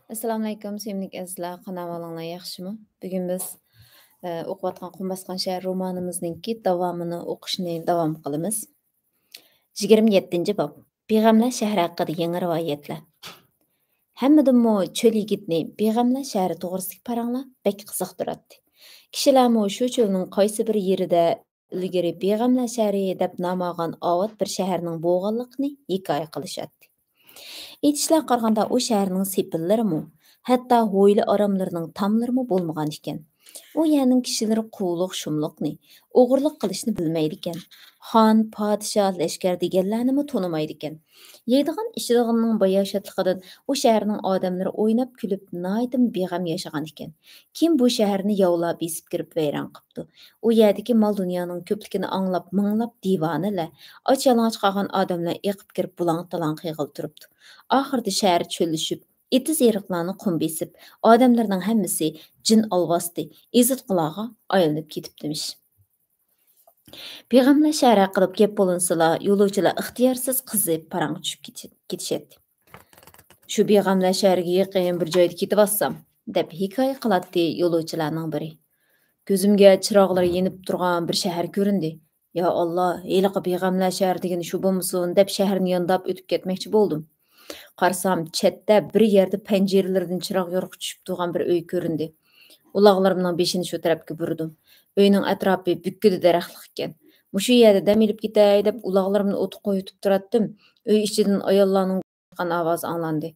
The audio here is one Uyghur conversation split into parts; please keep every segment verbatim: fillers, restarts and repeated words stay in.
ئەسسالامۇئەلەيكۇم، سۆيۈملۈك ئەزىزلەر، قانداق ئەھۋالىڭلار، ياخشىمۇ؟ بۈگۈن بىز، ئە، ئوقۇۋاتقان قۇم باسقان شەھەر رومانىمىزنىڭكى داۋامىنى ئوقۇشنى داۋام قىلىمىز. يىگىرمە يەتتىنچى باب. بىغەملەر شەھىرى ھەققىدە يېڭى رىۋايەتلەر. ھەممىدىنمۇ چۆل يىگىتنى بىغەملەر شەھىرى توغرىسىدىكى پاراڭلار بەك قىزىقتۇراتتى. كىشىلەرمۇ شۇ چۆلنىڭ قايسى بىر يېرىدە ئىلگىرى بىغەملەر شەھىرى دەپ نام ئالغان ئاۋات بىر شەھەرنىڭ بولغانلىقىنى ھېكايە قىلىشاتتى. ئېيتىشلارغا قارىغاندا، ئۇ شەھەرنىڭ سېپىللىرىمۇ، ھەتتا ھويلا-ئاراملىرىنىڭ تاملىرىمۇ بولمىغانىكەن. ئۇ يەرنىڭ كىشىلىرى قۇۋلۇق-شۇملۇقنى، ئوغرىلىق قىلىشنى بىلمەيدىكەن. خان، پادىشاھ، لەشكەر دېگەنلەرنىمۇ تونۇمايدىكەن. يەيدىغان، ئىچىدىغىنىنىڭ باياشاتلىقىدىن ئۇ شەھەرنىڭ ئادەملىرى ئويناپ-كۈلۈپ، ناھايىتىمۇ بىغەم ياشىغانىكەن. كېيىن بۇ شەھەرنى ياۋلار بېسىپ كىرىپ ۋەيران قىپتۇ. ئۇ يەردىكى مال-دۇنيانىڭ كۆپلۈكىنى ئاڭلاپ، مىڭلاپ دىۋانىلەر، ئاچ-يالىڭاچ قالغان ئادەملەر ئېقىپ كىرىپ بۇلاڭ-تالاڭ قىلغىلى تۇرۇپتۇ. ئاخىرىدا شەھەر چۆللىشىپ، ئېتىز-ئېرىقلارنى قۇم بېسىپ، ئادەملەرنىڭ ھەممىسى جىن ئالۋاستى، ئېزىتقۇلارغا ئايلىنىپ كېتىپتىمىش. بىغەملەر شەھىرى ھەققىدە گەپ بولۇنسىلا، يولۇچىلار ئىختىيارسىز قىزىپ پاراڭغا چۈشۈپ كېتىش-، كېتىشەتتى. «شۇ بىغەملەر شەھىرىگە يېقىن بىر جايدا كېتىۋاتسام» دەپ ھېكايە قىلاتتى يولۇچىلارنىڭ بىرى. «كۆزۈمگە چىراغلىرى يېنىپ تۇرغان بىر شەھەر كۆرۈندى. يا ئاللا، ھېلىقى بىغەملەر شەھىرى دېگىنى شۇ بولمىسۇن» دەپ شەھەرنى يانداپ ئۆتۈپ كەتمەكچى بولدۇم. قارىسام، چەتتە بىر يەردە پەنجىرىلىرىدىن چىراغ يورۇقى چۈشۈپ تۇرغان بىر ئۆي كۆرۈندى. ئۇلاغلىرىمنىڭ بېشىنى شۇ تەرەپكە بۇردۇم. ئۆينىڭ ئەتراپى بۈككىدە دەرەخلىك ئىكەن. مۇشۇ يەردە دەم ئېلىپ كېتەي دەپ، ئۇلاغلىرىمنى ئوتقا قويۇۋېتىپ تۇراتتىم. ئۆي ئىچىدىن ئاياللارنىڭ ئاۋازى ئاڭلاندى.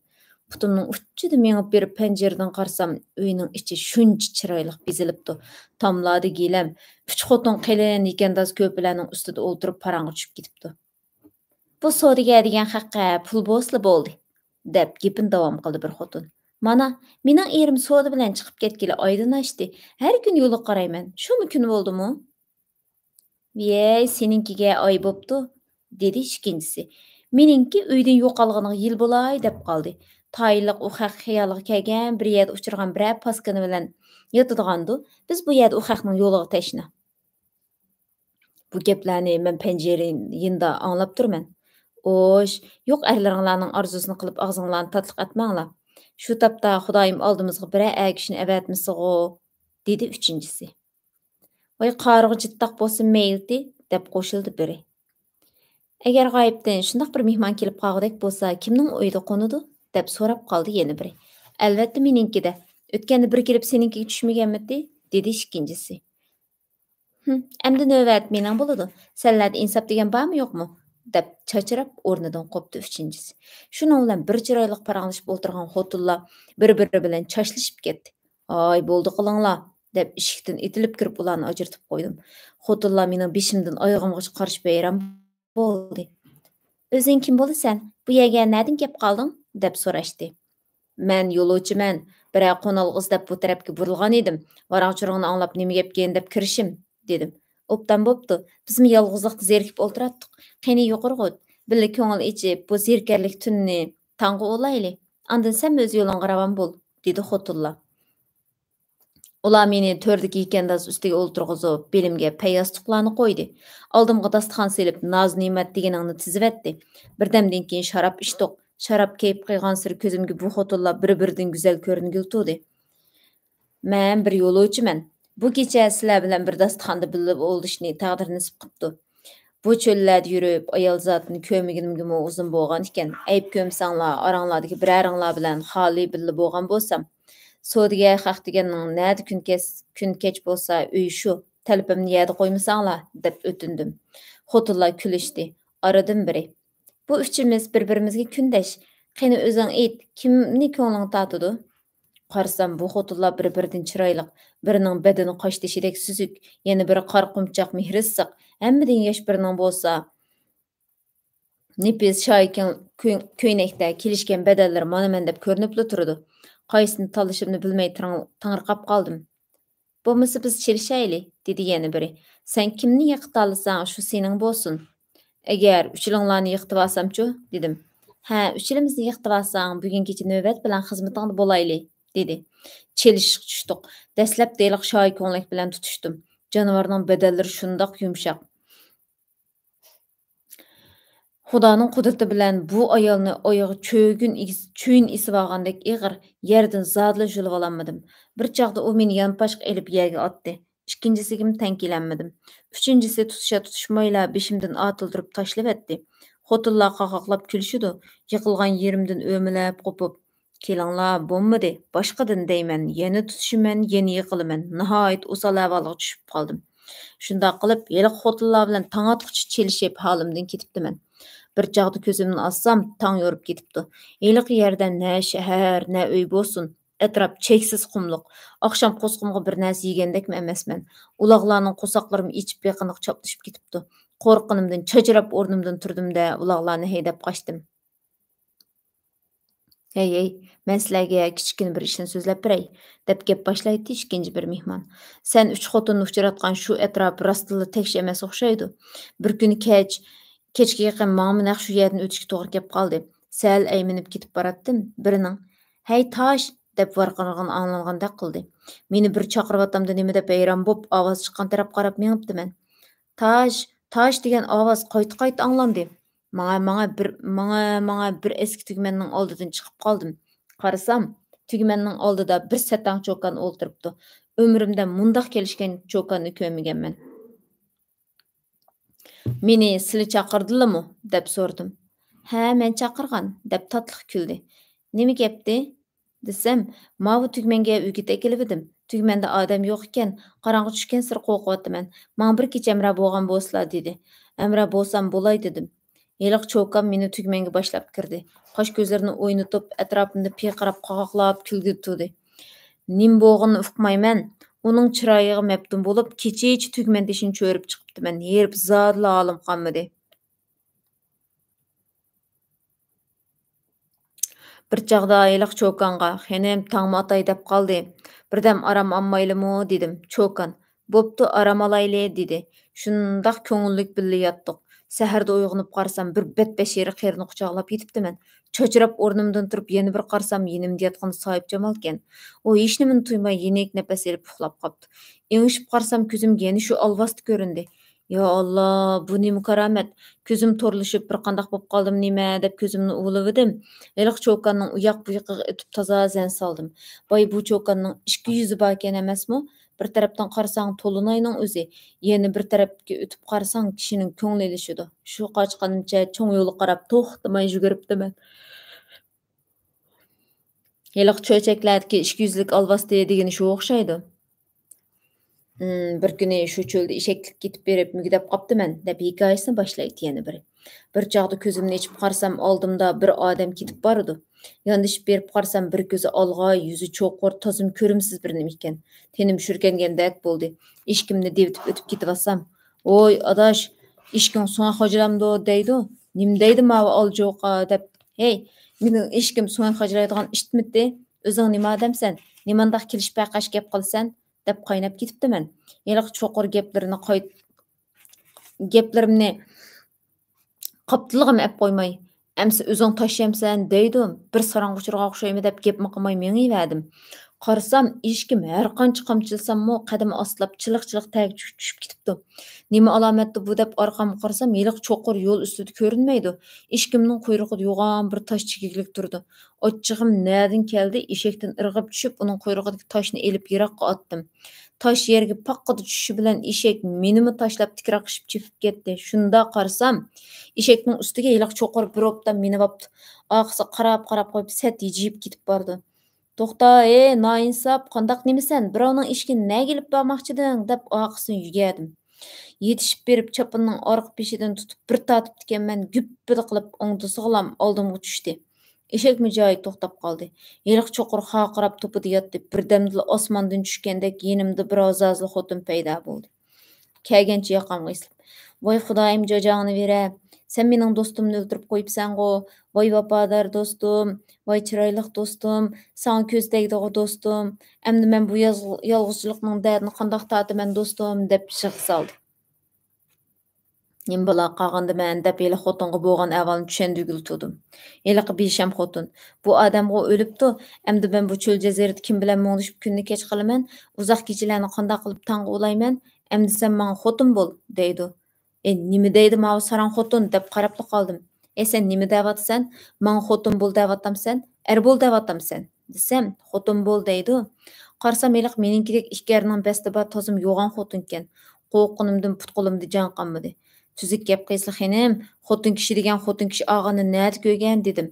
پۇتۇمنىڭ ئۇچىدا مېڭىپ بېرىپ پەنجىرىدىن قارىسام، ئۆينىڭ ئىچى شۇنچە چىرايلىق بېزىلىپتۇ. تاملاردا گىلەم، ئۈچ خوتۇن قېلىن يېكەنداز كۆرپىلەرنىڭ ئۈستىدە ئولتۇرۇپ پاراڭغا چۈشۈپ كېتىپتۇ. «بۇ سودىگەر دېگەن خەققە پۇل بولسىلا بولدى» دەپ گېپىنى داۋام قىلدى بىر خوتۇن. «مانا، مېنىڭ ئېرىم سودا بىلەن چىقىپ كەتكىلى ئايدىن ئاشتى. ھەر كۈنى يولغا قارايمەن. شۇمۇ كۈن بولدىمۇ؟» «ۋىيەي، سېنىڭكىگە ئاي بوپتۇ» دېدى ئىككىنچىسى. «مېنىڭكى ئۆيدىن يوقالغىنىغا يىل بولاي دەپ قالدى. تايىنلىق ئۇ خەق خىيالىغا كەلگەن بىر يەردە ئۇچرىغان بىرەر پاسكىنا بىلەن ياتىدىغاندۇ. بىز بۇ يەردە ئۇ خەقنىڭ يولىغا تەشنا.» بۇ گەپلەرنى مەن پەنجىرە يېنىدا ئاڭلاپ تۇرىمەن. «ئوش، يوق ئەرلىرىڭلارنىڭ ئارزۇسىنى قىلىپ ئاغزىڭلارنى تاتلىق ئەتمەڭلار. شۇ تاپتا خۇدايىم ئالدىمىزغا بىرەر ئەگىشىنى ئەۋەتمىسىغۇ» دېدى ئۈچىنچىسى. «ۋاي، قارىغۇ جىتتاق بولسۇن مەيلىتى» دەپ قوشۇلدى بىرى. «ئەگەر غايىبتىن شۇنداق بىر مېھمان كېلىپ قالغۇدەك بولسا، كىمنىڭ ئۆيىدە قونىدۇ؟» دەپ سوراپ قالدى يەنە بىرى. «ئەلۋەتتە مېنىڭكىدە. ئۆتكەندە بىر كېلىپ سېنىڭكىگە چۈشمىگەنمىتى؟» دېدى ئىككىنچىسى. «ھىم، ئەمدى نۆۋەت مېنىڭ بولىدۇ. سەنلەردە ئىنساپ دېگەن بارمۇ يوقمۇ؟» دەپ چاچراپ ئورنىدىن قوپتى ئۈچىنچىسى. شۇنىڭ بىلەن بىر چىرايلىق پاراڭلىشىپ ئولتۇرغان خوتۇنلار بىر-بىرى بىلەن چاچلىشىپ كەتتى. «ھاي، بولدى قىلىڭلار» دەپ ئىشىكتىن ئېتىلىپ كىرىپ ئۇلارنى ئاجرىتىپ قويدۇم. خوتۇنلار مېنىڭ بېشىمدىن ئايىغىمغىچە قارىشىپ ھەيران بولدى. «ئۆزۈڭ كىم بولىسەن؟ بۇ يەرگە نەدىن كەپ قالدىڭ؟» دەپ سوراشتى. «مەن يولۇچىمەن. بىرەر قونالغۇ ئىزدەپ بۇ تەرەپكە بۇرۇلغان ئىدىم. ۋاراڭ-چۇرۇڭنى ئاڭلاپ نېمە گەپكىن دەپ كىرىشىم» دېدىم. «ئوبدان بوپتۇ. بىزمۇ يالغۇزلۇقتا زېرىكىپ ئولتۇراتتۇق. قېنى يۇقىرىغا ئۆت. بىللە كۆڭۈل ئېچىپ، بۇ زېرىكەرلىك تۈنىنى تاڭغا ئۇلايلى. ئاندىن سەنمۇ ئۆز يولۇڭغا راۋان بول» دېدى خوتۇنلار. ئۇلار مېنى تۆردىكى يېكەنداز ئۈستىگە ئولتۇرغۇزۇپ، بېلىمگە پەيياستۇقلارنى قويدى. ئالدىمغا داستىخان سېلىپ، ناز-نېمەت دېگىنىڭنى تىزىۋەتتى. بىردەمدىن كېيىن شاراب ئىچتۇق. شاراب كەيپ قىلغانسېرى كۆزۈمگە بۇ خوتۇنلار بىر-بىرىدىن گۈزەل كۆرۈنگىلى تۇردى. «مەن بىر يولۇچىمەن. بۇ كېچە سىلەر بىلەن بىر داستىخاندا بىللە بولۇشنى تەقدىر نېسىپ قىپتۇ. بۇ چۆللەردە يۈرۈپ، ئايال زاتىنى كۆرمىگىنىمگىمۇ ئۇزۇن بولغانىكەن. ئەيىب كۆرمىسەڭلار، ئاراڭلاردىكى بىرەرىڭلار بىلەن خالىي بىللە بولغان بولسام. سودىگەر خەق دېگەننىڭ نەدە كۈن كەس-، كۈن كەچ بولسا، ئۆيى شۇ. تەلىپىمنى يەردە قويمىساڭلار» دەپ ئۆتۈندۈم. خوتۇنلار كۈلۈشتى. ئارىدىن بىرى: «بۇ ئۈچىمىز بىر-بىرىمىزگە كۈندەش. قېنى ئۆزۈڭ ئېيت، كىمنى كۆڭلۈڭ تارتىدۇ؟» قارىسام، بۇ خوتۇنلار بىر-بىرىدىن چىرايلىق. بىرىنىڭ بەدىنى قاشتېشىدەك سۈزۈك، يەنە بىرى قارا قۇمچاق مېھرى ئىسسىق. ھەممىدىن ياش بىرىنىڭ بولسا نېپىز شايى كۆ-، كۆينەكتە كېلىشكەن بەدەنلىرى مانا مەن دەپ كۆرۈنۈپلا تۇرىدۇ. قايسىنى تاللىشىمنى بىلمەي تىڭ-، تىڭىرقاپ قالدىم. «بولمىسا بىز چېلىشەيلى»، دېدى يەنە بىرى. «سەن كىمنى يىقىتالىساڭ، شۇ سېنىڭ بولسۇن.» «ئەگەر ئۈچىلىڭلارنى يىقىتىۋالسامچۇ؟» دېدىم. «ھە، ئۈچىلىمىزنى يىقىتىۋالساڭ، بۈگۈن كېچە نۆۋەت بىلەن خىزمىتىڭدە بولايلى»، دېدى. چېلىشىشقا چۈشتۇق. دەسلەپتە ھېلىقى شايى كۆڭلەك بىلەن تۇتۇشتۇم. جانىۋارنىڭ بەدەنلىرى شۇنداق يۇمشاق. خۇدانىڭ قۇدرىتى بىلەن بۇ ئايالنى ئايىغى چۆگۈن ئېگىز-، چۆيۈن ئېسىۋالغاندەك ئېغىر، يەردىن زادىلا يۇلۇۋالالمىدىم. بىر چاغدا ئۇ مېنى يانپاشقا ئېلىپ يەرگە ئاتتى. ئىككىنچىسىگىمۇ تەڭ كېلەلمىدىم. ئۈچىنچىسى تۇتۇشا-تۇتۇشمايلا بېشىمدىن ئاتىلدۇرۇپ تاشلىۋەتتى. خوتۇنلار قاقاقلاپ كۈلۈشىدۇ، يىقىلغان يېرىمدىن ئۆمىلەپ قوپۇپ، «كېلىڭلار، بولمىدى، باشقىدىن دەيمەن، يەنە تۇتۇشىمەن، يەنە يىقىلىمەن، ناھايىتى ئوسال ئەھۋالغا چۈشۈپ قالدىم.» شۇنداق قىلىپ، ھېلىقى خوتۇنلار بىلەن تاڭ ئاتقۇچە چېلىشىپ، ھالىمدىن كېتىپتىمەن. بىر چاغدا كۆزۈمنى ئاچسام، تاڭ يورۇپ كېتىپتۇ. ھېلىقى يەردە نە شەھەر، نە ئۆي بولسۇن، ئەتراپ چەكسىز قۇملۇق. ئاخشام قورسىقىمغا بىر نەرسە يېگەندەكمۇ ئەمەسمەن. ئۇلاغلارنىڭ قورساقلىرىمۇ ئېچىپ بېقىنىغا چاپلىشىپ كېتىپتۇ. قورققىنىمدىن چاجراپ ئورنۇمدىن تۇردۇم-دە، ئۇلاغلارنى ھەيدەپ قاچتىم. ھەي، ھەي، مەن سىلەرگە كىچىككىنە بىر ئىشنى سۆزلەپ بېرەي، دەپ گەپ باشلايتتى ئىككىنچى بىر مېھمان. سەن ئۈچ خوتۇننى ئۇچراتقان شۇ ئەتراپ راستتىنلا تەكشى ئەمەس ئوخشايدۇ. بىر كۈنى كەچ، كەچكە يېقىن ماڭىمۇ نەق شۇ يەردىن ئۆتۈشكە توغرا كەپ قالدى. سەل ئەيمىنىپ كېتىپ باراتتىم. بىرىنىڭ، «ھەي، تاش!» دەپ ۋارقىرىغىنى ئاڭلانغاندەك قىلدى. مېنى بىر چاقىرىۋاتامدۇ نېمە دەپ ھەيران بولۇپ، ئاۋاز چىققان تەرەپكە قاراپ مېڭىپتىمەن. «تاش، تاش!» دېگەن ئاۋاز قايتا-قايتا ئاڭلاندى. ماڭا، ماڭا بىر، ماڭا، ماڭا بىر ئەسكى تۈگمەننىڭ ئالدىدىن چىقىپ قالدىم. قارىسام، تۈگمەننىڭ ئالدىدا بىر سەتەڭ چوكان ئولتۇرۇپتۇ. ئۆمرۈمدە مۇنداق كېلىشكەن چوكاننى كۆرمىگەنمەن. «مېنى سىلى چاقىردىلىمۇ؟» دەپ سورىدىم. «ھە، مەن چاقىرغان» دەپ تاتلىق كۈلدى. «نېمە گەپتى؟» دېسەم، «ماۋۇ تۈگمەنگە ئۆگىتىپ ئەكېلىۋىدىم. تۈگمەندە ئادەم يوق ئىكەن، قاراڭغۇ چۈشكەنسېرى قورقۇۋاتىمەن. ماڭا بىر كېچە ھەمراھ بولغان بولسىلا» دېدى. ھەمراھ بولسام بولاي دېدىم. ھېلىقى چوكان مېنى تۈگمەنگە باشلاپ كىردى. قاش كۆزلىرىنى ئوينىتىپ، ئەتراپىمدا پىرقىراپ، قاقاقلاپ كۈلگىلى تۇردى. نېمە بولغىنىنى ئۇقمايمەن. ئۇنىڭ چىرايىغا مەپتۇن بولۇپ، كېچىچە تۈگمەن تېشىنى چۆرۈپ چىقىپتىمەن. ھېرىپ زادىلا ھالىم قالمىدى. بىر چاغدا ھېلىقى چوكانغا، «خېنىم، تاڭمۇ ئاتاي دەپ قالدى. بىردەم ئارام ئالمايلىمۇ؟» دېدىم. چوكان، «بوپتۇ، ئارام ئالايلى» دېدى. شۇنداق كۆڭۈللۈك بىللە ياتتۇق. سەھەردە ئويغىنىپ قارىسام، بىر بەتبەشىرە قېرىنى قۇچاقلاپ يېتىپتىمەن. چاچراپ ئورنۇمدىن تۇرۇپ، يەنە بىر قارىسام، يېنىمدا ياتقىنى ساھىبجامالكەن. ئۇ ھېچنېمىنى تۇيماي، يېنىك نەپەس ئېلىپ ئۇخلاپ قاپتۇ. ئېڭىشىپ قارىسام، كۆزۈمگە يەنە شۇ ئالۋاستى كۆرۈندى. يا ئاللا، بۇ نېمە كارامەت؟ كۆزۈم تورلىشىپ، بىر قانداق بولۇپ قالدىم نېمە دەپ كۆزۈمنى ئۇۋىلىۋىدىم. ھېلىقى چوكاننىڭ ئۇياق-بۇيىقىغا ئېتىپ تازا زەن سالدىم. ۋاي، بۇ چوكاننىڭ ئىككى يۈزى باركەن ئەمەسمۇ؟ بىر تەرەپتىن قارىساڭ تولۇن ئاينىڭ ئۆزى، يەنە بىر تەرەپكە ئۆتۈپ قارىساڭ كىشىنىڭ كۆڭلى ئېلىشىدۇ. شۇ قاچقىنىمچە چوڭ يولغا قاراپ توختىماي يۈگۈرۈپتىمەن. ھېلىقى چۆچەكلەردىكى ئىككى يۈزلۈك ئالۋاستى دېگىنى شۇ ئوخشايدۇ. «ئىم، بىر كۈنى شۇ چۆلدە ئېشەكلىك كېتىپ بېرىپ، مۈگدەپ قاپتىمەن» دەپ ھېكايىسىنى باشلايتتى يەنە بىرى. بىر چاغدا كۆزۈمنى ئېچىپ قارىسام، ئالدىمدا بىر ئادەم كېتىپ بارىدۇ. ياندىشىپ بېرىپ قارىسام، بىر كۆزى ئالغاي، يۈزى چوقۇر، تازىمۇ كۆرۈمسىز بىر نېمە ئىكەن. تېنىم شۈركەنگەندەك بولدى. ئېشىكىمنى دېۋىتىپ ئۆتۈپ كېتىۋاتسام، «ۋوي، ئاداش، ئېشىكىڭ سۆڭەك خاجىلامدۇ؟» دەيدۇ. «نېمە دەيدۇ ماۋۇ ئالجوقا؟» دەپ. «ھەي، مېنىڭ ئېشىكىم سۆڭەك خاجىلايدىغان ئىتمىتى؟ ئۆزۈڭ نېمە ئادەمسەن؟ نېمانداق كېلىشپەقەش گەپ قىلىسەن؟» دەپ قايناپ كېتىپتىمەن. ھېلىقى چوقۇر گەپلىرىنى قايت-، گەپلىرىمنى قاپتىلىغىمۇ ئەپ قويماي، «ئەمسە ئۆزۈڭ تاشيامسەن» دەيدۇ. «بىر ساراڭغا ئۇچرىغان ئوخشايمەن» دەپ گەپمۇ قىلماي مېڭىۋەردىم. قارىسام، ئېشىكىم ھەر قانچە قامچىلىساممۇ، قەدىمى ئاستىلاپ چىلىق-چىلىق تەگە چۈشۈپ، چۈشۈپ كېتىپتۇ. «نېمە ئالامەتتۇ بۇ؟» دەپ ئارقامغا قارىسام، ھېلىقى چوقۇر يول ئۈستىدە كۆرۈنمەيدۇ. ئېشىكىمنىڭ قۇيرۇقىدا يوغان بىر تاش چېكىكلىك تۇرىدۇ. ئاچچىقىم نەدىن كەلدى، ئېشەكتىن ئىرغىپ چۈشۈپ، ئۇنىڭ قۇيرۇقىدىكى تاشنى ئېلىپ يىراققا ئاتتىم. تاش يەرگە پاققىدە چۈشۈشى بىلەن ئېشەك مېنىمۇ تاشلاپ تىكراقشىپ چېپىپ كەتتى. شۇنداق قارىسام، ئېشەكنىڭ ئۈستىگە ھېلىقى چوقۇر بىر ئوبدان مىنىۋاپتۇ. ئارقىسىغا قاراپ، قاراپ قويۇپ، سەت ھىجىيىپ كېتىپ بارىدۇ. «توختا، ھەي، نائىنساپ، قانداق نېمىسەن؟ بىراۋنىڭ ئېشىكىنى نەگە ئېلىپ بارماقچىدىڭ؟» دەپ ئارقىسىنى يۈگەردىم. يېتىشىپ بېرىپ، چاپىنىنىڭ ئارقا پېشىدىن تۇتۇپ بىر تارتىپتىكەنمەن، گۈپپىدە قىلىپ ئوڭدىسىغىلام ئالدىمغا چۈشتى. ئېشەكمۇ جايىدا توختاپ قالدى. ھېلىقى چوقۇر خارقىراپ توپىدا ياتتى. بىردەمدىلا ئاسماندىن چۈشكەندەك يېنىمدا بىر ھازازلا خوتۇن پەيدا بولدى. كەلگەنچە ياقامغا ئېسىلىپ، «ۋاي خۇدايىم، جاجاڭنى بېرە! سەن مېنىڭ دوستۇمنى ئۆلتۈرۈپ قويۇپسەنغۇ! ۋاي ۋاپادار دوستۇم! ۋاي چىرايلىق دوستۇم! ساڭا كۆز تەگدىغۇ دوستۇم! ئەمدى مەن بۇ ياز-، يالغۇزچىلىقنىڭ دەردىنى قانداق تارتىمەن دوستۇم؟» دەپ يىغا سالدى. «نېمە بولا قالغاندىمەن؟» دەپ ھېلىقى خوتۇنغا بولغان ئەھۋالنى چۈشەندۈرگىلى تۇردۇم. ھېلىقى بىشەم خوتۇن، «بۇ ئادەمغۇ ئۆلۈپتۇ، ئەمدى مەن بۇ چۆل جەزىرىدە كىم بىلەن مۇڭدىشىپ كۈننى كەچ قىلىمەن؟ ئۇزاق كېچىلەرنى قانداق قىلىپ تاڭغا ئۇلايمەن؟ ئەمدى سەن ماڭا خوتۇن بول» دەيدۇ. «ئەي، نېمە دەيدۇ ماۋۇ ساراڭ خوتۇن؟» دەپ قاراپلا قالدىم. ئەي، سەن نېمە دەۋاتىسەن؟ ماڭا خوتۇن بول دەۋاتامسەن؟ ئەر بول دەۋاتامسەن؟ دېسەم، خوتۇن بول دەيدۇ. قارىسام، ھېلىقى مېنىڭكىدەك ئىككى ئەرنىڭ بەستى بار تازىمۇ يوغان خوتۇنكەن. قورققىنىمدىن پۇت-قولۇمدا جان قالمىدى. تۈزۈك گەپ قىلسىلا خېنىم، خوتۇن كىشى دېگەن خوتۇن كىشى ئالغاننى نەدە كۆرگەن؟ دېدىم.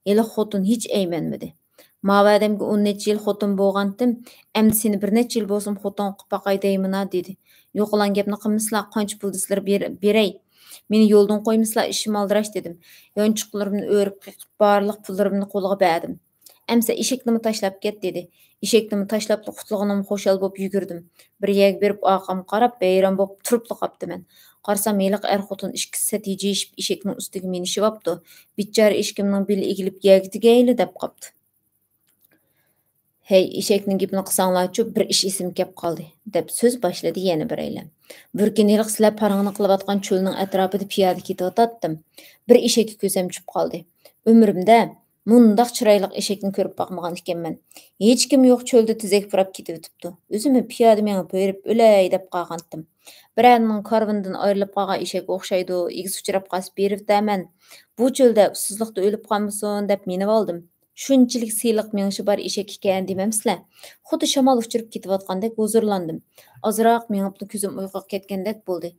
ھېلىقى خوتۇن ھېچ ئەيمەنمىدى. ماۋۇ ئادەمگە ئون نەچچە يىل خوتۇن بولغانتىم، ئەمدى سېنى بىر نەچچە يىل بولسىمۇ خوتۇن قىلىپ باقاي دەيمىنا، دېدى. يوقىلاڭ گەپنى قىلمىسىلا، قانچە پۇل دېسىلەر بېر-، بېرەي. مېنى يولدىن قويمىسىلا، ئىشىم ئالدىراش، دېدىم. يانچۇقلىرىمنى ئۆرۈپ قېقىپ، بارلىق پۇللىرىمنى قولىغا بەردىم. ئەمسە ئىشەكنىمۇ تاشلاپ كەت، دېدى. ئىشەكنىمۇ تاشلاپلا قۇتۇلغىنىمغا خۇشال بولۇپ يۈگۈردۈم. بىر يەرگە بېرىپ ئارقامغا قاراپ، ھەيران بولۇپ تۇرۇپلا قاپتىمەن. قارىسام، ھېلىقى ئەر خوتۇن ئىككىسى سەت ھىجىيىشىپ ئىشەكنىڭ ئۈستىگە مىنىشىۋاپتۇ. بىچارە ئىشىكىمنىڭ بېلى ئېگىلىپ يەرگە تېگەيلا دەپ قاپتۇ. ھەي، ئېشەكنىڭ گېپىنى قىلساڭلارچۇ، بىر ئىش ئېسىمگە كەپ قالدى، دەپ سۆز باشلىدى يەنە بىرەيلەن. بىر كۈنى ھېلىقى سىلەر پاراڭنى قىلىۋاتقان چۆلنىڭ ئەتراپىدا پىيادە كېتىۋاتاتتىم. بىر ئېشەككە كۆزۈم چۈشۈپ قالدى. ئۆمرۈمدە مۇنداق چىرايلىق ئېشەكنى كۆرۈپ باقمىغان ئىكەنمەن. ھېچكىم يوق چۆلدە تېزەك پۇراپ كېتىۋېتىپتۇ. ئۆزۈممۇ پىيادە مېڭىپ ھۆرۈپ ئۆلەي دەپ قالغانتىم. بىرەرنىڭ كارۋىنىدىن ئايرىلىپ قالغان ئېشەككە ئوخشايدۇ، ئىگىسى ئۇچراپ قالسا بېرىۋېتەرمەن. بۇ چۆلدە ئۇسسۇزلۇقتا ئۆلۈپ قالمىسۇن دەپ مىنىۋالدىم. شۇنچىلىك سىلىق مېڭىشى بار ئېشەك ئىكەن دېمەمسىلە؟ خۇددى شامال ئۇچۇرۇپ كېتىۋاتقاندەك ھۇزۇرلاندىم. ئازراق مېڭىپلا كۆزۈم ئۇيقۇغا كەتكەندەك بولدى.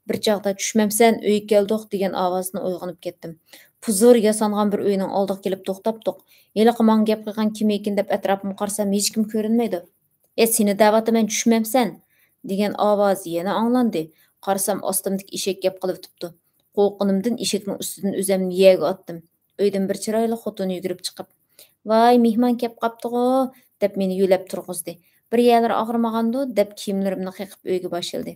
بىر چاغدا «چۈشمەمسەن، ئۆيگە كەلدۇق» دېگەن ئاۋازدىن ئويغىنىپ كەتتىم. پۇزۇر ياسانغان بىر ئۆينىڭ ئالدىغا كېلىپ توختاپتۇق. ھېلىقى ماڭا گەپ قىلغان كىم ئىكىن دەپ ئەتراپىمغا قارىسام، ھېچكىم كۆرۈنمەيدۇ. «ئە، سېنى دەۋاتىمەن، چۈشمەمسەن؟» دېگەن ئاۋاز يەنە ئاڭلاندى. قارىسام، ئاستىمدىكى ئېشەك گەپ قىلىۋېتىپتۇ. قورققىنىمدىن ئېشەكنىڭ ئۈستىدىن ئۆزۈمنى يەرگە ئاتتىم. ئۆيدىن بىر چىرايلىق خوتۇن يۈگۈرۈپ چىقىپ، «ۋاي، مېھمان كەپ قاپتىغۇ» دەپ مېنى يۆلەپ تۇرغۇزدى. «بىر يەرلىرى ئاغرىمىغاندۇ؟» دەپ كىيىملىرىمنى قېقىپ ئۆيگە باشلىدى.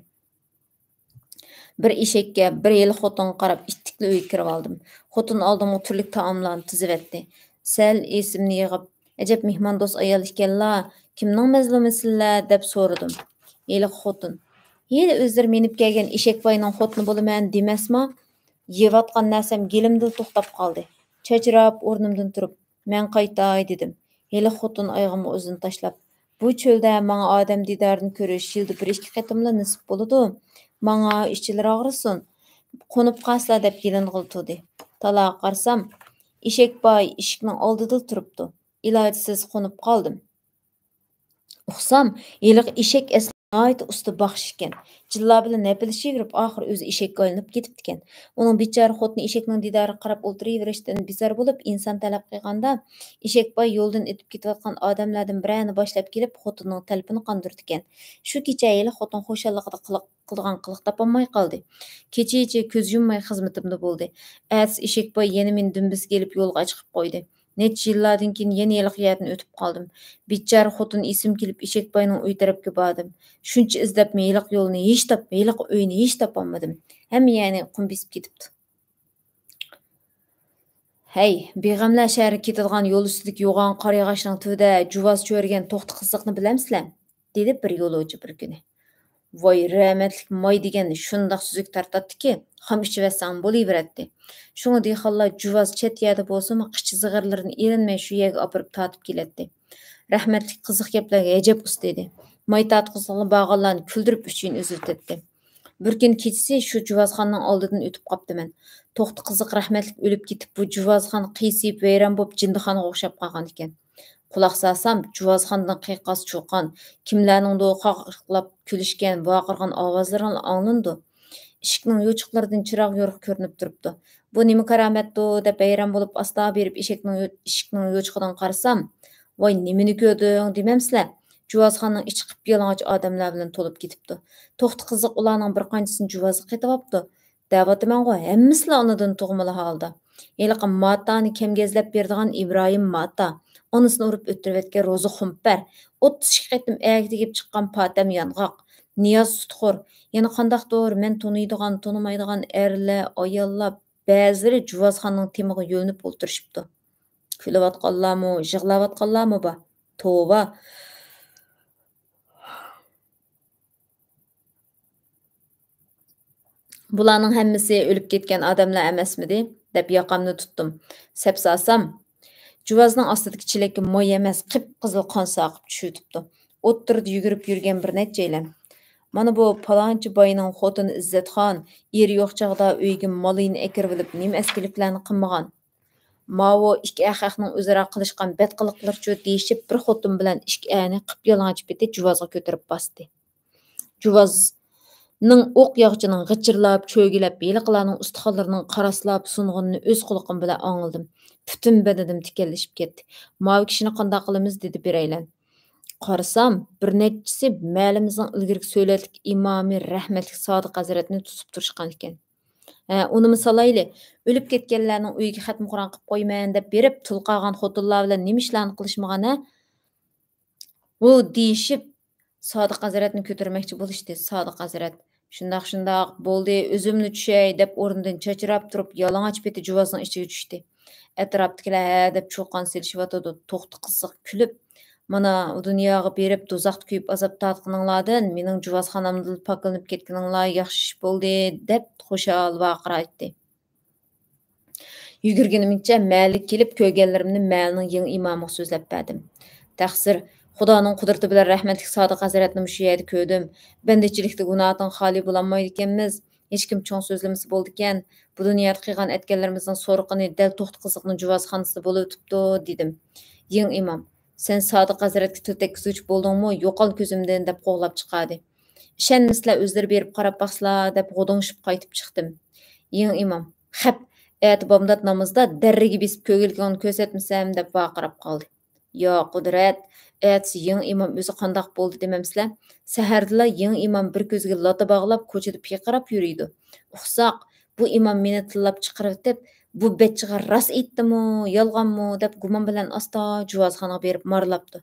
بىر ئېشەككە، بىر ھېلىقى خوتۇنغا قاراپ ئىتتىكلا ئۆيگە كىرىۋالدىم. خوتۇن ئالدىمغا تۈرلۈك تائاملارنى تىزىۋەتتى. سەل ئېسىمنى يىغىپ، «ئەجەب مېھماندوست ئايال ئىكەنلا، كىمنىڭ مەزلۇمىسىلەر؟» دەپ سورىدىم. ھېلىقى خوتۇن، ھېلى ئۆزلىرى مىنىپ كەلگەن ئېشەك باينىڭ خوتۇنى بولىمەن دېمەسما؟ يەۋاتقان نەرسەم گېلىمدىلا توختاپ قالدى. چاچراپ ئورنۇمدىن تۇرۇپ، «مەن قايتاي» دېدىم. ھېلىقى خوتۇن ئايىغىمغا ئۆزىنى تاشلاپ، «بۇ چۆلدە ماڭا ئادەم دىدارىنى كۆرۈش يىلدا بىر ئىككى قېتىملا نېسىپ بولىدۇ. ماڭا ئىچلىرى ئاغرىسۇن. قونۇپ قالسىلا» دەپ يېلىنغىلى تۇردى. تالاغا قارىسام، ئېشەك باي ئىشىكنىڭ ئالدىدىلا تۇرۇپتۇ. ئىلاجسىز قونۇپ قالدىم. ئۇقسام، ھېلىقى ئېشەك ئەسلى ناھايىتى ئۇستا باخشى ئىكەن. جىللا بىلەن ھەپىلىشىۋېرىپ، ئاخىرى ئۆزى ئېشەككە ئايلىنىپ كېتىپتىكەن. ئۇنىڭ بىچارە خوتۇنى ئېشەكنىڭ دىدارىغا قاراپ ئولتۇرۇۋېرىشتىن بىزار بولۇپ، ئىنسان تەلەپ قىلغاندا، ئېشەك باي يولدىن ئۆتۈپ كېتىۋاتقان ئادەملەردىن بىرەرنى باشلاپ كېلىپ، خوتۇنىنىڭ تەلىپىنى قاندۇرىدىكەن. شۇ كېچە ھېلىقى خوتۇن خۇشاللىقىدا قىلىق، قىلىدىغان قىلىق تاپالماي قالدى. كېچىچە كۆز يۇمماي خىزمىتىمدە بولدى. ئەتىسى ئېشەك باي يەنە مېنى دۈمبىسىگە ئېلىپ يولغا چىقىپ قويدى. نەچچە يىللاردىن كېيىن يەنە ھېلىقى يەردىن ئۆتۈپ قالدىم. بىچارە خوتۇن ئېسىمگە كېلىپ ئېشەك باينىڭ ئۆي تەرەپكە باردىم. شۇنچە ئىزدەپمۇ ھېلىقى يولنى ھېچ تاپ-، ھېلىقى ئۆينى ھېچ تاپالمىدىم. ھەممە يەرنى قۇم بېسىپ كېتىپتۇ. ھەي، بىغەملەر شەھىرىگە كېتىدىغان يول ئۈستىدىكى يوغان قارا ياغاچنىڭ تۈۋىدە جۇۋاز چۆرىگەن توختى قىزىقنى بىلەمسىلەر؟ دېدى بىر يولۇچى بىر كۈنى. ۋاي، رەھمەتلىك ماي دېگەن شۇنداق سۈزۈك تارتاتتىكى، خام ئىچىۋەتسەڭ بولۇۋېرەتتى. شۇڭا دېھقانلار جۇۋاز چەت يەردە بولسىمۇ، قىچا زىغىرلىرىنى ئېلىنماي شۇ يەرگە ئاپىرىپ تارتىپ كېلەتتى. رەھمەتلىك قىزىق گەپلەرگە ئەجەب ئۇستا ئىدى. ماي تارتقۇزغىلى بارغانلارنى كۈلدۈرۈپ ئۈچىيىن ئۈزۈۋېتەتتى. بىر كۈنى كېچىسى شۇ جۇۋازخانىنىڭ ئالدىدىن ئۆتۈپ قاپتىمەن. توختى قىزىق رەھمەتلىك ئۆلۈپ كېتىپ، بۇ جۇۋازخانا قىيسىيىپ ۋەيران بولۇپ، جىندىخانىغا ئوخشاپ قالغانىكەن. قۇلاق سالسام، جۇۋازخانىدىن قىيقاس-چۇقان، كىملەرنىڭدۇ قاقاقلاپ كۈلۈشكەن، ۋارقىرىغان ئاۋازلىرىڭلار ئاڭلىنىدۇ. ئىشىكنىڭ يوچۇقلىرىدىن چىراغ يورۇق كۆرۈنۈپ تۇرۇپتۇ. «بۇ نېمە كارامەتتۇ؟» دەپ ھەيران بولۇپ، ئاستا بېرىپ ئىشىكنىڭ يو-، ئىشىكنىڭ يوچۇقىدىن قارىسام، «ۋاي، نېمىنى كۆردۈڭ دېمەمسىلەر؟» جۇۋازخانىنىڭ ئىچى قىپيالىڭاچ ئادەملەر بىلەن تولۇپ كېتىپتۇ. توختى قىزىق ئۇلارنىڭ بىر قانچىسىنى جۇۋازغا قېتىۋاپتۇ. دەۋاتىمەنغۇ، ھەممىسىلا ئانىدىن تۇغمىلا ھالدا. ھېلىقى ماتانى كەمگەزلەپ بېرىدىغان ئىبراھىم ماتا، ئانىسىنى ئۇرۇپ ئۆلتۈرۈۋەتكەن روزى خۇمپەر، ئوتتۇز ئىككى قېتىم ئەگدە يېگىپ چىققان پاتەم يانغاق، نىياز سۇتخور، يەنە قانداقتۇر مەن تونۇيدىغان، تونۇمايدىغان ئەرلەر، ئاياللار، بەزىلىرى جۇۋازخانىنىڭ تېمىغا يۆلىنىپ ئولتۇرۇشۇپتۇ. كۈلۈۋاتقانلارمۇ، يىغلاۋاتقانلارمۇ بار. توۋا! «بۇلارنىڭ ھەممىسى ئۆلۈپ كەتكەن ئادەملەر ئەمەسمىدى؟» دەپ ياقامنى تۇتتۇم. سەپسالسام، جۇۋازنىڭ ئاستىدىكى چېلەككە ماي ئەمەس، قىپقىزىل قان ساقىپ چۈشۈۋېتىپتۇ. ئوتتۇرىدا يۈگۈرۈپ يۈرگەن بىر نەچچەيلەن. مانا بۇ پالانچى باينىڭ خوتۇنى ئىززەتخان، ئېرى يوق چاغدا ئۆيگە مالىنى ئەكىرىۋېلىپ، نېمە ئەسكىلىكلەرنى قىلمىغان. ماۋۇ ئىككى ئەخەقنىڭ ئۆزئارا قىلىشقان بەت قىلىقلىرىچۇ دېيىشىپ، بىر خوتۇن بىلەن ئىككى ئەرنى قىپيالىڭاچ پېتى جۇۋازغا كۆتۈرۈپ باستى. جۇۋازنىڭ ئوق ياغىچىنىڭ غىچىرلاپ، چۆگىلەپ، ھېلىقىلارنىڭ ئۇستىخانلىرىنىڭ قاراسلاپ سۇنغىنىنى ئۆز قۇلىقىم بىلەن ئاڭلىدىم. پۈتۈن بەدىنىم تىكەنلىشىپ كەتتى. ماۋۇ كىشىنى قانداق قىلىمىز؟ دېدى بىرەيلەن. قارىسام، بىر نەچچىسى مەھەللىمىزنىڭ ئىلگىرىكى سۆلەتلىك ئىمامى رەھمەتلىك سادىق ھەزرەتنى توسۇپ تۇرۇشقان ئىكەن. ھە، ئۇنىمۇ سالايلى، ئۆلۈپ كەتكەنلەرنىڭ ئۆيىگە خەتمە قۇرئان قىلىپ قويىمەن دەپ بېرىپ، تۇل قالغان خوتۇنلار بىلەن نېمە ئىشلارنى قىلىشمىغان، ھە؟ بۇ دېيىشىپ، سادىق ھەزرەتنى كۆتۈرمەكچى بولۇشتى. سادىق ھەزرەت، «شۇنداق، شۇنداق، بولدى، ئۆزۈملا چۈشەي» دەپ ئورنىدىن چاچراپ تۇرۇپ، يالىڭاچ پېتى جۇۋازنىڭ ئىچىگە چۈشتى. ئەتراپتىكىلەر ھە دەپ چۇقان سېلىشىۋاتىدۇ. توختى قىزىق كۈلۈپ، «مانا، ئۇ دۇنياغا بېرىپ، دوزاختا كۆيۈپ ئازاب تارتقىنىڭلاردىن مېنىڭ جۇۋازخانامدىلا پاكلىنىپ كەتكىنىڭلار ياخشى ئىش بولدى» دەپ خۇشال ۋارقىرايتتى. يۈگۈرگىنىمچە مەھەللىگە كېلىپ، كۆرگەنلىرىمنى مەھەللىنىڭ يېڭى ئىمامىغا سۆزلەپ بەردىم. تەقسىر، خۇدانىڭ قۇدرىتى بىلەن رەھمەتلىك سادىق ھەزرەتنى مۇشۇ يەردە كۆردۈم. بەندىچىلىكتە گۇناھتىن خالىي بولالمايدىكەنمىز. ھېچكىم چوڭ سۆزلىمىسە بولىدىكەن. بۇ دۇنيادا قىلغان ئەتكەنلىرىمىزنىڭ سورىقىنى دەل توختى قىزىقنىڭ جۇۋازخانىسىدا بولۇۋېتىپتۇ، دېدىم. يېڭى ئىمام، سەن سادىق ھەزرەتكە تىل تەگكۈزگۈچى بولدۇڭمۇ؟ يوقال كۆزۈمدىن، دەپ قوغلاپ چىقاردى. ئىشەنمىسىلەر، ئۆزلىرى بېرىپ قاراپ باقسىلا، دەپ غودۇڭشىپ قايتىپ چىقتىم. يېڭى ئىمام، خەپ، ئەتە بامدات نامىزىدا دەررىگە بېسىپ كۆرگۈلىكىڭنى كۆرسەتمىسەم، دەپ ۋارقىراپ قالدى. يا قۇدرەت، ئەتىسى يېڭى ئىمام ئۆزى قانداق بولدى دېمەمسىلەر؟ سەھەردىلا يېڭى ئىمام بىر كۆزىگە لاتا باغلاپ، كوچىدا پىرقىراپ يۈرىدۇ. ئۇقساق، بۇ ئىمام مېنى تىللاپ چىقىرىۋېتىپ، «بۇ بەچچىغا راست ئېيتتىمۇ، يالغانمۇ؟» دەپ گۇمان بىلەن ئاستا جۇۋازخانىغا بېرىپ مارىلاپتۇ.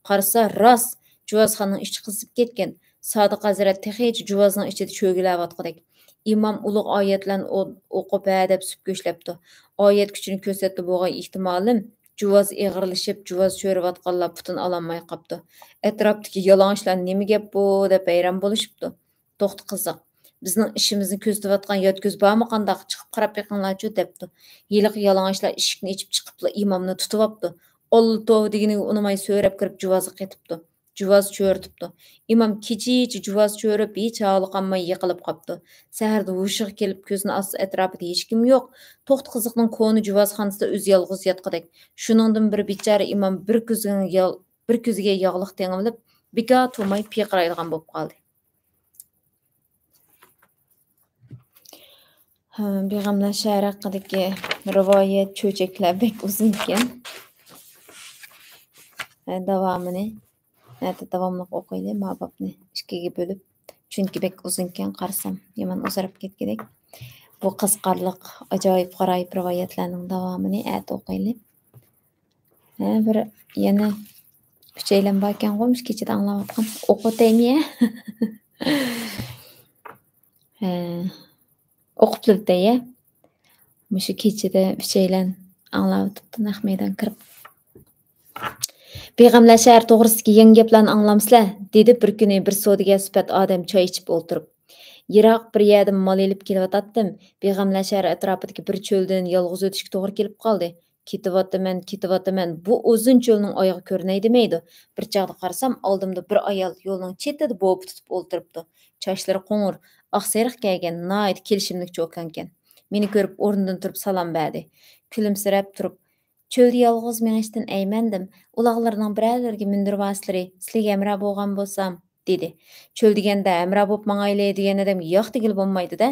قارىسا، راست، جۇۋازخانىنىڭ ئىچى قىزىپ كەتكەن. سادىق ھەزرەت تېخىچە جۇۋازنىڭ ئىچىدە چۆگىلەۋاتقۇدەك. ئىمام ئۇلۇغ ئايەتلەرنى ئو-، ئوقۇپ ھە دەپ سۈپكۆشلەپتۇ. ئايەت كۈچىنى كۆرسەتتى بولغان ئېھتىمالىم، جۇۋاز ئېغىرلىشىپ، جۇۋاز چۆرۈۋاتقانلار پۇتىنى ئالالماي قاپتۇ. ئەتراپتىكى يالىڭاچلار «نېمە گەپ بۇ؟» دەپ ھەيران بولۇشۇپتۇ. توختى قىزىق، بىزنىڭ ئىشىمىزنى كۆزىتىۋاتقان يات كۆز بارمۇ قانداق؟ چىقىپ قاراپ بېقىڭلارچۇ، دەپتۇ. ھېلىقى يالىڭاچلار ئىشىكنى ئېچىپ چىقىپلا ئىمامنى تۇتۇۋاپتۇ. ئاللا توۋا دېگىنىگە ئۇنىماي سۆرەپ كىرىپ جۇۋازغا قېتىپتۇ. جۇۋاز چۆرۈتۈپتۇ. ئىمام كېچىچە جۇۋاز چۆرۈپ، ھېچ ھالى قالماي يىقىلىپ قاپتۇ. سەھەردە ھوشىغا كېلىپ، كۆزىنى ئاچسا ئەتراپىدا ھېچكىم يوق. توختى قىزىقنىڭ كونا جۇۋازخانىسىدا ئۆزى يالغۇز ياتقۇدەك. شۇنىڭدىن بىر بىچارە ئىمام بىر كۆزىگە يال-، بىر كۆزىگە ياغلىق تېڭىۋېلىپ، بىكار تۇرماي پىرقىرايدىغان بولۇپ قالدى. ھە، بىغەملەر شەھىرى ھەققىدىكى رىۋايەت، چۆچەكلەر بەك ئۇزۇن ئىكەن. ھە، داۋامىنى نەدە داۋاملىق ئوقۇيلى، ما بابنى ئىككىگە بۆلۈپ. چۈنكى بەك ئۇزۇن ئىكەن، قارىسام يامان ئۇزىراپ كەتكۈدەك. بۇ قىزىقارلىق، ئاجايىپ غارايىپ رىۋايەتلەرنىڭ داۋامىنى ئەتە ئوقۇيلى. ھە، بىر يەنە ئۈچەيلەن باركەنغۇ، مۇشۇ كېچىدە ئاڭلاۋاتقان. ئوقۇۋاتايمۇ يە؟ ھە، ئوقۇپ تۇرۇپتۇ يە. مۇشۇ كېچىدە ئۈچەيلەن ئاڭلاۋاتىپتۇ، نەق مەيدان كىرىپ. بىغەملەر شەھەر توغرىسىدىكى يېڭى گەپلەرنى ئاڭلامسىلەر؟ دېدى بىر كۈنى بىر سودىگەر سۈپەت ئادەم چاي ئىچىپ ئولتۇرۇپ. يىراق بىر يەردىن مال ئېلىپ كېلىۋاتاتتىم. بىغەملەر شەھەر ئەتراپىدىكى بىر چۆلدىن يالغۇز ئۆتۈشكە توغرا كېلىپ قالدى. كېتىۋاتىمەن، كېتىۋاتىمەن، بۇ ئۇزۇن چۆلنىڭ ئايىغى كۆرۈنەي دېمەيدۇ. بىر چاغدا قارىسام، ئالدىمدا بىر ئايال يولنىڭ چېتىدە بوپا تۇتۇپ ئولتۇرۇپتۇ. چاچلىرى قوڭۇر، ئاق سېرىق كىيگەن، ناھايىتى كېلىشىملىك چوكانكەن. مېنى كۆرۈپ ئورنىدىن تۇرۇپ سالام بەردى. كۈلۈمسىرەپ تۇرۇپ، «چۆلدە يالغۇز مېڭىشتىن ئەيمەندىم. ئۇلاغلىرىنىڭ بىرەرلىرىگە مىندۈرۈۋالسىلىرى، سىلىگە ھەمراھ بولغان بولسام.» دېدى. چۆل دېگەندە ھەمراھ بوپ ماڭايلى دېگەن ئادەمگە ياق دېگىلى بولمايدۇ-دە.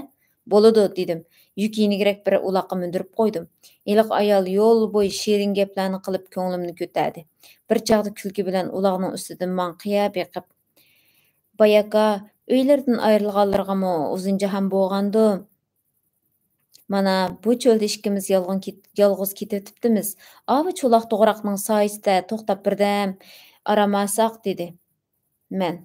بولىدۇ، دېدىم. يۈك يېنىكرەك بىر ئۇلاققا مىندۈرۈپ قويدۇم. ھېلىقى ئايال يول بويى شېرىن گەپلەرنى قىلىپ كۆڭلۈمنى كۆتەردى. بىر چاغدا كۈلكە بىلەن ئۇلاغنىڭ ئۈستىدىن ماڭا قىيا بېقىپ، «باي ئاكا، ئۆيلىرىدىن ئايرىلغانلىرىغىمۇ ئۇزۇن جاھان بولغاندۇ؟ مانا بۇ چۆلدە ئىككىمىز يالغۇز كېت-، يالغۇز كېتىۋېتىپتىمىز. ئاۋۇ چولاق توغراقنىڭ سايىسىدا توختاپ بىردەم ئارام ئالساق.» دېدى. مەن،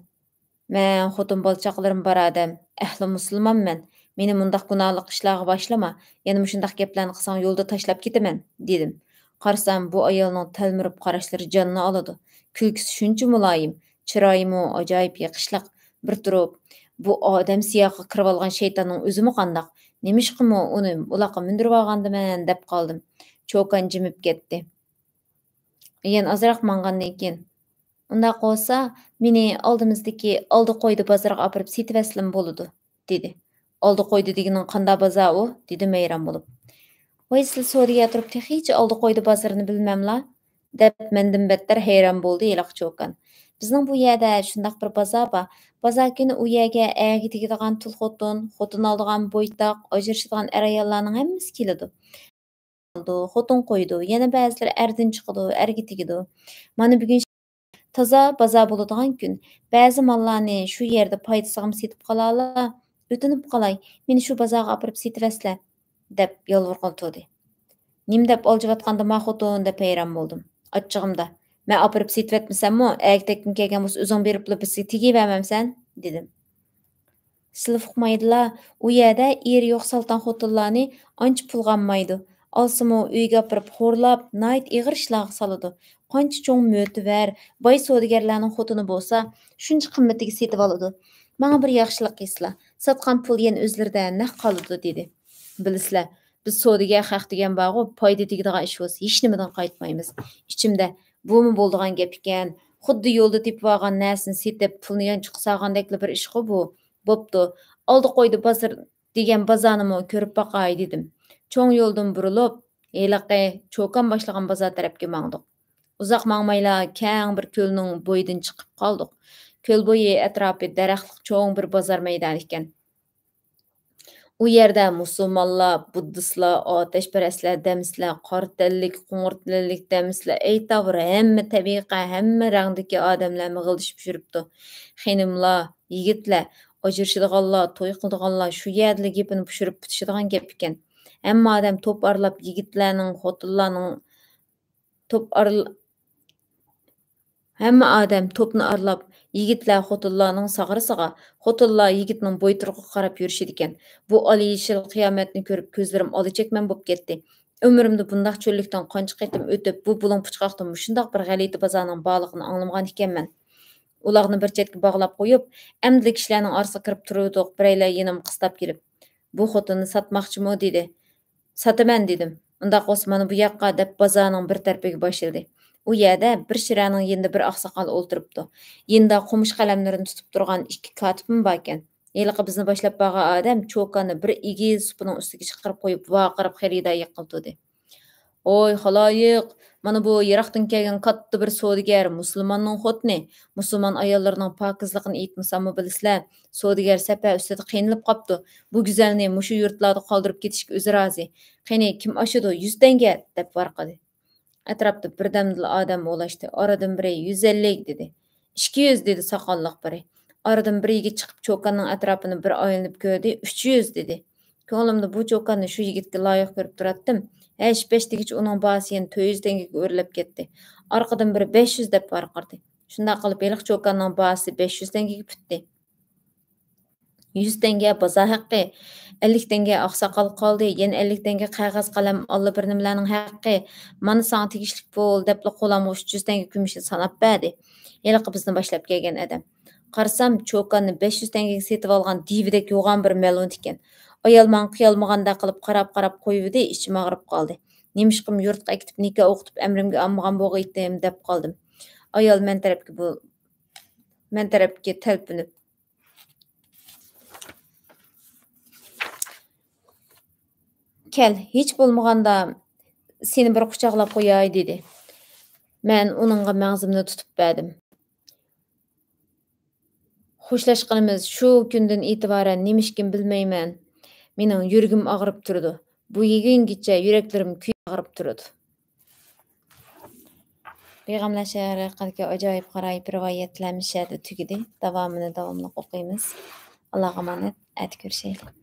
مەن خوتۇن بالا چاقىلىرىم بار ئادەم، ئەھلى مۇسۇلمانمەن. مېنى مۇنداق گۇناھلىق ئىشلارغا باشلاما. يەنە مۇشۇنداق گەپلەرنى قىلساڭ يولدا تاشلاپ كېتىمەن، دېدىم. قارىسام بۇ ئايالنىڭ تەلمۈرۈپ قاراشلىرى جاننى ئالىدۇ. كۈلكىسى شۇنچە مۇلايىم، چىرايىمۇ ئاجايىپ يېقىشلىق. بىر تۇرۇپ، بۇ ئادەم سىياقىغا كىرىۋالغان شەيتاننىڭ ئۆزىمۇ قانداق؟ نېمىشقىمۇ ئۇنى ئۇلاققا مىندۈرۈۋالغاندىمەن دەپ قالدىم. چوكان جىمىپ كەتتى. يەنە ئازراق ماڭغاندىن كېيىن، ئۇنداق بولسا، مېنى ئالدىمىزدىكى ئالدى قويدا بازىرىغا ئاپىرىپ سېتىۋەتسىلىمۇ بولىدۇ، دېدى. ئالدى قويدا دېگىنىڭ قانداق بازار ئۇ؟ دېدىم ھەيران بولۇپ. ۋاي، سىلە سودىگەر تۇرۇپ تېخىچە ئالدى قويدا بازىرىنى بىلمەملا؟ دەپ مەندىن بەتتەر ھەيران بولدى ھېلىقى چوكان. بىزنىڭ بۇ يەردە شۇنداق بىر بازار بار. بازار كۈنى ئۇ يەرگە ئەگە تېگىدىغان تۇل خوتۇن، خوتۇن ئالىدىغان بويتاق، ئاجرىشىدىغان ئەر-ئاياللارنىڭ ھەممىسى كېلىدۇ. ئالىدۇ، خوتۇن قويىدۇ، يەنە بەزىلىرى ئەردىن چىقىدۇ، ئەرگە تېگىدۇ. مانا بۈگۈن تازا بازار بولىدىغان كۈن. بەزى ماللارنى شۇ يەردە پايدىسىغىمۇ سېتىپ قالالا، ئۆتۈنۈپ قالاي، مېنى شۇ بازارغا ئاپىرىپ سېتىۋەتسىلە، دەپ يالۋۇرغىلى تۇردى. نېمە دەپ ئالجىۋاتقاندىما خوتۇن، دەپ ھەيران بولدۇم. ئاچچىقىمدا، مەن ئاپىرىپ سېتىۋەتمىسەممۇ، ئەگىتەككىن كەلگەن بولسا ئۆزۈڭ بېرىپلا بىرسىگە تېگىۋەرمەمسەن، دېدىم. سىلى ئۇقمايدىلا، ئۇ يەردە ئېرى يوق سالتان خوتۇنلارنى ئانچە پۇلغا ئالمايدۇ. ئالسىمۇ ئۆيگە ئاپىرىپ خورلاپ، ناھايىتى ئېغىر ئىشلارغا سالىدۇ. قانچە چوڭ مۆتىۋەر، باي سودىگەرلەرنىڭ خوتۇنى بولسا، شۇنچە قىممىتىگە سېتىۋالىدۇ. ماڭا بىر ياخشىلىق قىلسىلا، ساتقان پۇل يەنە ئۆزلىرىدە نەق قالىدۇ، دېدى. بىلىسىلە، بىز سودىگەر خەق دېگەن بارغۇ، پايدا تېگىدىغان ئىش بولسا ھېچنېمىدىن قايتمايمىز. ئىچىمدە، بۇمۇ بولىدىغان گەپ ئىكەن. خۇددى يولدا تېپىۋالغان نەرسىنى سېتىپ، پۇلنى يانچۇققا سالغاندەكلا بىر ئىشقۇ بۇ. بوپتۇ، ئالدى قويدا بازار دېگەن بازارنىمۇ كۆرۈپ باقاي، دېدىم. چوڭ يولدىن بۇرۇلۇپ، ھېلىقى چوكان باشلىغان بازار تەرەپكە ماڭدۇق. ئۇزاق ماڭمايلا، كەڭ بىر كۆلنىڭ بويىدىن چىقىپ قالدۇق. كۆل بويى ئەتراپى دەرەخلىك چوڭ بىر بازار مەيدانى ئىكەن. ئۇ يەردە مۇسۇلمانلار، بۇددىستلار، ئاتەشپەرەسلەر، دەمسىلەر، قارا تەنلىك، قوڭۇر تەنلىك، دەمسىلەر، ئەيتاۋۇر، ھەممە تەبىقە، ھەممە رەڭدىكى ئادەملەر مىغىلدىشىپ يۈرۈپتۇ. خېنىملار، يىگىتلەر، ئاجرىشىدىغانلار، توي قىلىدىغانلار شۇ يەردىلا گېپىنى پۇشۇرۇپ پۈتۈشىدىغان گەپ ئىكەن. ھەممە ئادەم توپ ئارىلاپ يىگىتلەرنىڭ، خوتۇنلارنىڭ، توپ ئارىل-، ھەممە ئادەم توپنى ئارىلاپ، يىگىتلەر خوتۇنلارنىڭ ساغرىسىغا، خوتۇنلار يىگىتنىڭ بويتۇرىقىغا قاراپ يۈرۈشىدىكەن. بۇ ئالىيېشىل قىيامەتنى كۆرۈپ، كۆزلىرىم ئالا چەكمەن بولۇپ كەتتى. ئۆمرۈمدە بۇنداق چۆللۈكتىن قانچە قېتىم ئۆتۈپ، بۇ بۇلۇڭ پۇچقاقتا مۇشۇنداق بىر غەلىتە بازارنىڭ بارلىقىنى ئاڭلىمىغان ئىكەنمەن. ئۇلارنى بىر چەتكە باغلاپ قويۇپ، ئەمدىلا كىشىلەرنىڭ ئارىسىغا كىرىپ تۇرۇۋىدۇق، بىرەيلەر يېنىمغا قىستاپ كېلىپ، بۇ خوتۇننى ساتماقچىمۇ؟ دېدى. ساتىمەن، دېدىم. ئۇنداق بولسا مانا بۇ ياققا، دەپ بازارنىڭ بىر تەرىپىگە باشلىدى. ئۇ يەردە بىر شىرەنىڭ يېنىدا بىر ئاقساقال ئولتۇرۇپتۇ. يېنىدا قومۇش قەلەملىرىنى تۇتۇپ تۇرغان ئىككى كاتىپمۇ باركەن. ھېلىقى بىزنى باشلاپ بارغان ئادەم چوكاننى بىر ئېگىز سۇپىنىڭ ئۈستىگە چىقىرىپ قويۇپ، ۋارقىراپ خېرىدار يېقىلتىدى. ھوي، خالايىق! مانا بۇ يىراقتىن كەلگەن كاتتا بىر سودىگەر، مۇسۇلماننىڭ خوتۇنى. مۇسۇلمان ئاياللىرىنىڭ پاكىزلىقىنى ئېيتمىساممۇ بىلىسىلەر، سودىگەر سەپەر ئۈستىدە قىينىلىپ قاپتۇ. بۇ گۈزەلنى مۇشۇ يۇرتلاردا قالدۇرۇپ كېتىشكە ئۆزى رازى. قېنى، كىم ئاشىدۇ؟ يۈز تەڭگە، دەپ ۋارقىرىدى. ئەتراپتا بىردەمدىلا ئادەم ئولاشتى. ئارىدىن بىرى، يۈز ئەللىك، دېدى. ئىككى يۈز، دېدى ساقاللىق بىرى. ئارىدىن بىر يىگىت چىقىپ، چوكاننىڭ ئەتراپىنى بىر ئايلىنىپ كۆردى. ئۈچ يۈز، دېدى. كۆڭلۈمدە بۇ چوكاننى شۇ يىگىتكە لايىق كۆرۈپ تۇراتتىم. ھەش-پەش دېگۈچە ئۇنىڭ باھاسى يەنە تۆت يۈز تەڭگىگە ئۆرلەپ كەتتى. ئارقىدىن بىرى، بەش يۈز، دەپ ۋارقىرىدى. شۇنداق قىلىپ، ھېلىقى چوكاننىڭ باھاسى بەش يۈز تەڭگىگە پۈتتى. يۈز تەڭگە بازار ھەققى، ئەللىك تەڭگە ئاقساقال قالدى، يەنە ئەللىك تەڭگە قەغەز، قەلەم، ئاللا بىر نېمىلەرنىڭ ھەققى. مانا ساڭا تېگىشلىك پۇل، دەپلا قولۇمغا ئۈچ يۈز تەڭگە كۈمۈشنى ساناپ بەردى. ھېلىقى بىزنى باشلاپ كەلگەن ئادەم. قارىسام، چوكاننى بەش يۈز تەڭگىگە سېتىۋالغان دىۋىدەك يوغان بىر مەلۇن ئىكەن. ئايال ماڭا قىيالمىغاندەك قىلىپ قاراپ-قاراپ قويۇۋىدى، ئىچىم ئاغرىپ قالدى. نېمىشقىمۇ يۇرتقا ئەكېتىپ نىكاھ ئوقۇتۇپ ئەمرىمگە ئالمىغان بولغىيتتىم، دەپ قالدىم. ئايال مەن تەرەپكە بۇ، مەن تەرەپكە تەلپۈنۈپ، كەل، ھېچ بولمىغاندا سېنى بىر قۇچاقلاپ قوياي، دېدى. مەن ئۇنىڭغا مەڭزىمنى تۇتۇپ بەردىم. خوشلاشقىنىمىز شۇ كۈندىن ئېتىبارەن نېمىشقىن بىلمەيمەن، مېنىڭ يۈرىكىم ئاغرىپ تۇرىدۇ. بۈگۈنگىچە يۈرەكلىرىم كۆيۈپ ئاغرىپ تۇرىدۇ. پەيغەمبەر شەھىرى ھەققىدىكى ئاجايىپ غارايىپ رىۋايەتلەر مۇشۇ يەردە تۈگىدى. داۋامىنى داۋاملىق ئوقۇيمىز. ئاللاغا ئامانەت. ئەتە كۆرۈشەيلى.